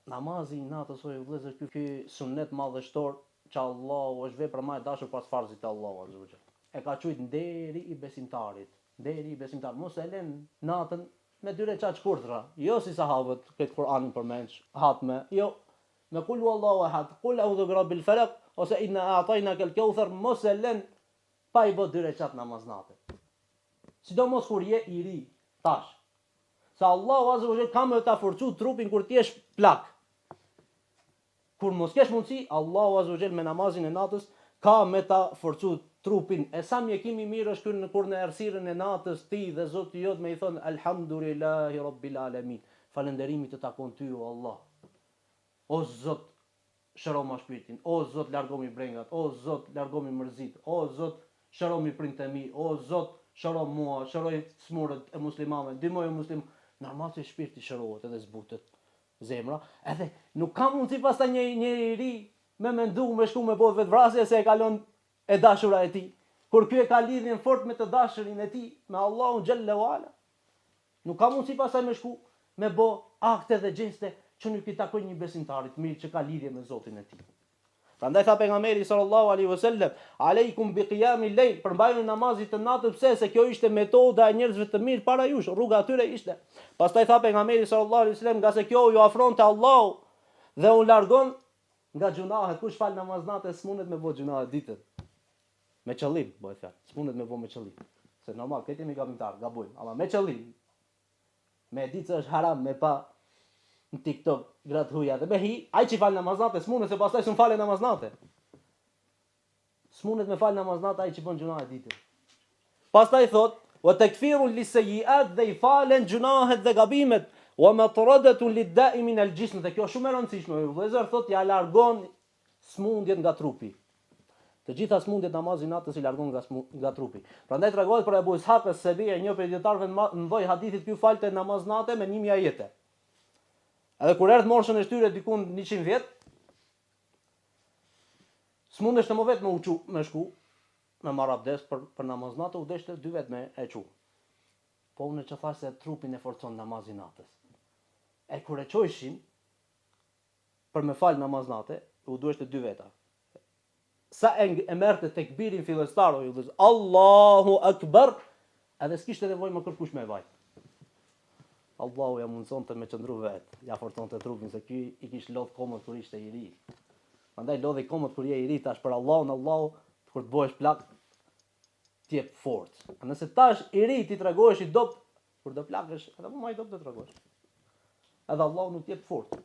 Namazi i natës oj vëllezër ky ky sunnet madhështor që Allahu është vepra ma e dashur pas farzit të Allahu azze ve xhel. E ka qujt nderi i besimtarit, nderi i besimtarit, mos e len natën me dy reqat shkurtra, jo si sahabët këtë Kur'anin përmendsh, hatme, jo, me kul huwallahu ehad, kul eudhu bi rabbil felek ose inna a'tainake el keuther mos e len pa i bo dy reqat namaz nate. Sidomos kur je i ri, tash. Se Allahu azze ve xhel ka me ta forcu trupin kur të jesh plak. Kur mos kesh mundësi, Allahu azze ve xhel me namazin e natës ka me ta forcu trupin. E sa mjekim i mirë është ky në kur në errësirën e natës ti dhe Zoti jot me i thënë Elhamdulillahi Rabbil Alemin. Falënderimi të takon ty o Allah. O Zot, shëroma shpirtin, o Zot largomi brengat, o Zot largomi mërzitë, o Zot shëromi prindët e mi, o Zot shërom mua, shëroj të smurët e muslimanëve, ndihmoju muslim, normal se shpirti shërohet edhe zbutet zemra, edhe nuk ka mundësi pastaj një një i ri me mendu me shku me bo vetëvrasje se e ka lon e dashura e tij, kur ky e ka lidhjen fort me të dashurin e tij, me Allahun xhelle ue ala. Nuk ka mundësi pastaj me shku me bo akte dhe gjeste që nuk i takojnë një besimtari të mirë që ka lidhje me Zotin e tij. Prandaj tha pejgamberi sallallahu alaihi wasallam, "Alejkum bi qiyamil lejl", përmbajuni namazit të natës, pse? Se kjo ishte metoda e njerëzve të mirë para jush, rruga e tyre ishte. Pastaj tha pejgamberi sallallahu alaihi wasallam, ngase kjo ju afron te Allahu dhe u largon nga gjunahet, kush fal namaz nate s'mundet me bo gjunahe ditën. Me qëllim, bëhet fjalë. S'mundet me bo me qëllim. Se normal, këtë jemi gabimtar, gabojmë. Ama me qëllim, me e ditë se është haram me pa në TikTok gratë huja dhe me hi, ai që fal namaz nate s'mundet se pastaj s'un fale namaz nate. S'mundet me fal namaz nate ai që bën gjunahe ditën. Pastaj thot, wa tekfirun li sejiat dhe i falen gjunahet dhe gabimet, wa matradatun lid da'i min al jism dhe kjo shumë e rëndësishme, vëllezër thot ja largon Smundjet nga trupi. Të gjitha smundjet namazi i natës i largon nga nga trupi. Prandaj tregohet për Ebu Ishaq es-Sebi'i, një prej dijetarëve të mëdhoj hadithit ky falte namaz nate me 1000 ajete. Edhe kur erdh moshën e shtyre dikun 100 vjet, s'mundeshte më vetë me u çu, me shku, me marr abdes për për namaz nate u deshte dy vetë me e çu. Po unë që thash se trupin e forcon namazi i natës. E kur e çojshin, për me fal namaz nate, u duheshte dy veta. Sa e, e merrte tekbirin fillestar o vëllezër, Allahu Akbar, edhe s'kishte nevojë më kërkush me vajt. Allahu ja mundsonte me qëndru vet, ja forconte trupin se ky i kish lodh komët kur ishte i ri. Prandaj lodhi komët kur je i ri tash për Allahun, Allahu kur të bëhesh plak të jep forcë. A nëse tash i ri ti tregohesh i dobt, Kur do plakesh, edhe më i dobët do tregohesh. Edhe Allahu nuk të jep forcë.